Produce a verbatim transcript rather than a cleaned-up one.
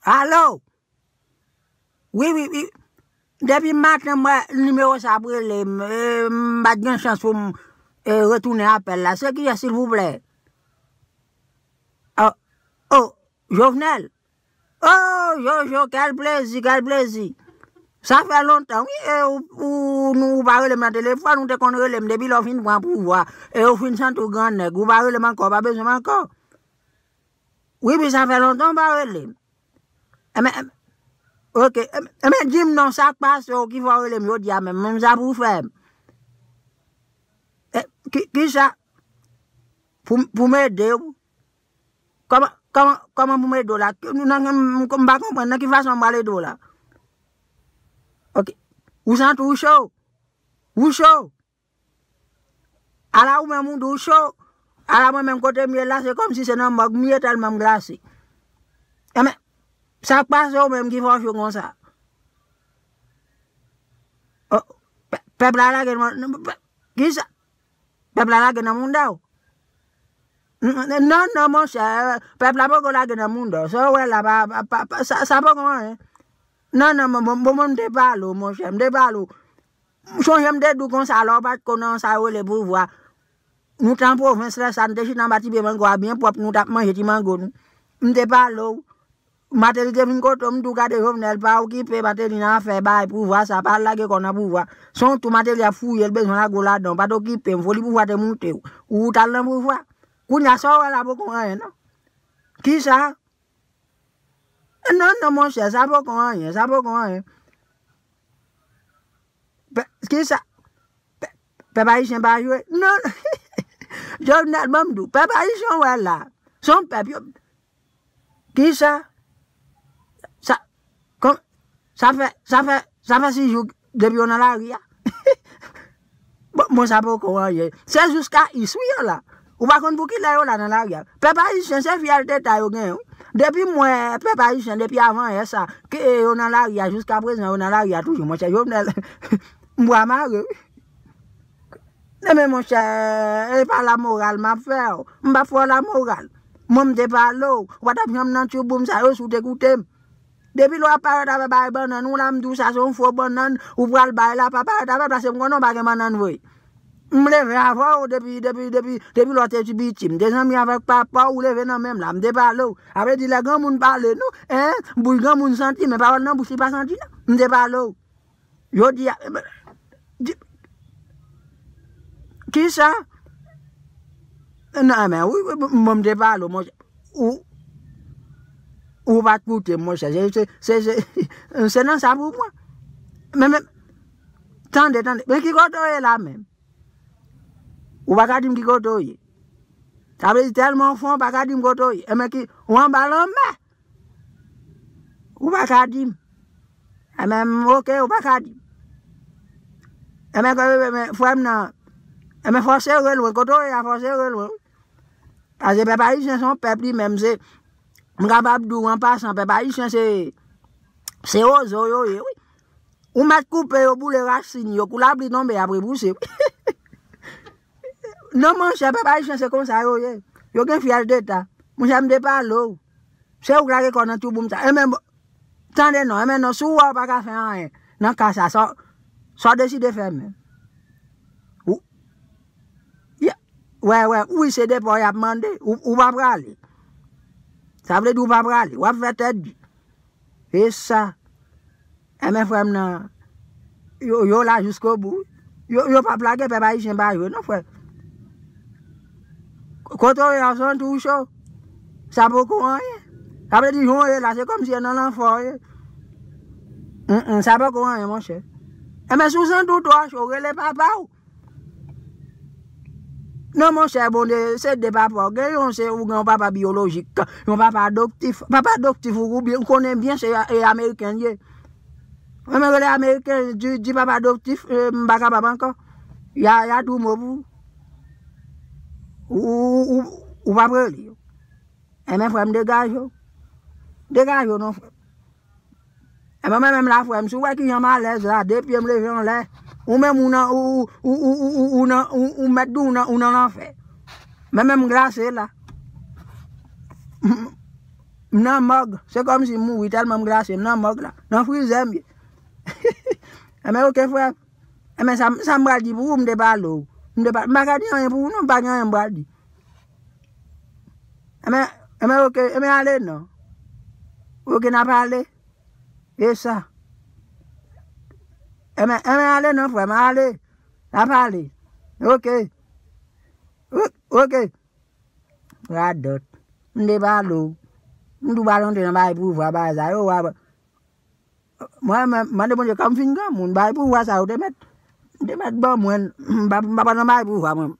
Alo? Wi, wi, wi. Depi maten, m wè nimewo sa ap rele m, e, m pa t gen chans pou m, e, retounen apèl la. Se kiyès, silvouplè? Oh, oh, Jovenel. Oh, Jojo, kèl plezi, kèl plezi. Sa fè lontan, wi, e, ou, ou, nou, ou pa rele m nan telefòn, ou te konn rele m depi lè w fin pran pouvwa, e ou fin santi w grannèg, ou pa rele m ankò, ou pa bezwen m ankò. Wi, wi, sa fè lontan ou pa rele m. Enben, enben, oke, enben, enben, di m non, sa k pase w ki fè w rele m jodi a menm, menm sa pou w fè m. E, ki, kisa? Pou, pou m ede w? Kòman, kòman, kòman pou m ede w la? Nan, m, m, m pa konprann nan ki fason m pral ede w la. Oke. Ou santi w cho? Ou cho? Ala ou menm ou di w cho. Ala mwen menm kote m ye la, se kòmsi se nan mòg m ye tèlman m glase. Enben, sa k pase w menm ki fè w cho konsa? Oh, pè-, pèp la lage nan, nan, pè-, kisa? Pèp la lage nan mouda w? N-, n-, non, non, monchè, pèp la poko lage nan mouda w. Sa w wè la, pa, pa, pa, pa, sa, sa poko anyen. Non, non, bon, bon, bon, bon, m te pale w, monchè, m te pale w. M sonje m te di w konsa, lè w pa t ko nan sa yo rele pouvwa. Nou te an pwovens lè sa, nou te chita anba ti pye mango a byen pwòp, nou t ap manje ti mango nou. M te pale w. Mateli te vin kote w, m di w gade Jovenel, pa okipe Mateli nan afè bay pouvwa sa, pa al lage kò w nan pouvwa. Se yon twou Mateli ap fouye, l bezwen lage w ladan, pa t okipe m, foli pouvwa te moute w. Ou t al nan pouvwa. Kounye a, sa w wè la poko anyen, non. Kisa? Non, non, monchè, sa poko anyen, sa poko anyen. Pè-, kisa? Pè-, pèp ayisyen pa jwe? Non. Jovenel, ban m di w, pèp ayisyen w wè la. Se yon pèp, yo. Kisa? Sa, kon, sa fè, sa fè, sa fè sis jou depi yo nan lari a. Bon, bon, sa poko anyen. Se jiska is, wi, yo la. Ou pa konn pou kilè yo la nan lari a. Pèp ayisyen, se fyète ta yo genyen, wi. Depi m wè pèp ayisyen, depi avan yè sa, ke yo nan lari a, jiska prezan, yo nan lari a toujou, monchè Jovenel. M bwa mare, wi. Enben, monchè, e pa lamoral m ap fè w. M p ap fè w lamoral. Mwen, m te pale w. Ou pa t ap janm nan tchouboum sa yo si w te koute m. Depi lè w ap parèt avè bagay bannann, ou la m di w sa se yon fo bannann, ou pral bay la, pa parèt avè l, paske m konnen w pa gen bannann vre. M leve avè w depi, depi, depi, depi lè w te ti piti. M te zanmi avèk papa w, ou leve nan men m la, m te pale w. Sa vle di lè granmoun pale nou, en, bouch granmoun santi, men pawòl nan bouch li pa santi non. M te pale w. Jodi a, di-, kisa? Non, men wi, wi, mwen m te pale w, monchè. Ou, ou pa t koute m, monchè. Se, se, se, se, se nan sa pou mwen. Men, men, tande, tande. Men ki kote w ye la menm? Ou pa ka di m ki kote w ye. Sa vle di tèlman w fon, ou pa ka di m kote w ye. Enben ki, ou anba lanmè. Ou pa ka di m. Enben, oke, ou pa ka di m. Enben, ke, enben, frè m nan, enben, fò w sere lwen. Kote w ye a, fò w sere lwen. Paske pèp ayisyen se yon pèp li menm, se, m kapab di w an pasan, pèp ayisyen se, se wozo yo ye, wi. Ou mèt koupe yo, boule rasin yo, kou lapli tonbe, y ap repouse, wi. Non, monchè, pèp ayisyen se konsa yo ye. Yo gen fyèl deta. Monchè, m te pale w. Se ou k lage kò w nan tchouboum sa. Enben, bon, tande non, enben non, si w wè w pa ka fè anyen nan ka sa, sa, sa w deside fè menm? Ou, ya, wè, wè, wi, se depa w y ap mande, ou, ou pa prale. Sa vle di ou pa prale, w ap fè tèt di. E sa. Enben, frè m nan, yo, yo la jiskobou. Yo, yo p ap lage pèp ayisyen pa jwe, non, frè. Kote w ye a, w santi w cho. Sa poko anyen. Sa vle di, jan w ye la, se kòmsi se nan lanfè w ye. Mm, mm, sa poko anyen, monchè. Enben, si w santi w twò cho, rele papa w. Non, monchè, bon, de, se de papa w gen. Yon se ou gen yon papa biyolojik, yon papa adoptif. Papa adoptif, ou, ou byen, ou konnen byen, se, e, ameriken l ye. Mwen, mwen rele ameriken, di, di papa adoptif, e, m pa kapab ankò. Y a, y a tou mo pou ou. Ou, ou, ou, ou p ap rele yo. Enben, frè m, degaje w. Degaje w, non, frè m. Enben, mwen menm la, frè m, si w wè kijan m alèz la, de pye m leve anlè, ou menm ou nan, ou, ou, ou, ou, ou, ou nan, ou, ou mèt di w nan, ou nan lanfè. Mwen menm, m glase la. M nan mòg. Se kòmsi m mouri tèlman m glase. M nan mòg la. Nan frizè m ye. Enben, oke, frè. Enben, sa, sa m pral di pou ou, m te pale w. M te pa, m pa ka di anyen pou ou, non, m pa gen anyen m pral di. Enben, enben, oke, enben, ale, non. Oke, n a pale. E sa. Enben, enben, ale, non, frè m, ale. N a pale. Oke. O-, oke. Radòt. M te pale w. M tou pral antre nan bagay pouvwa, bagay sa yo, w a, mwen, mwen, mande Bondye, kòm fin granmoun, bagay pouvwa sa yo te mèt, te mèt ban mwen, m pa, m pa pral nan bagay pouvwa, mwen.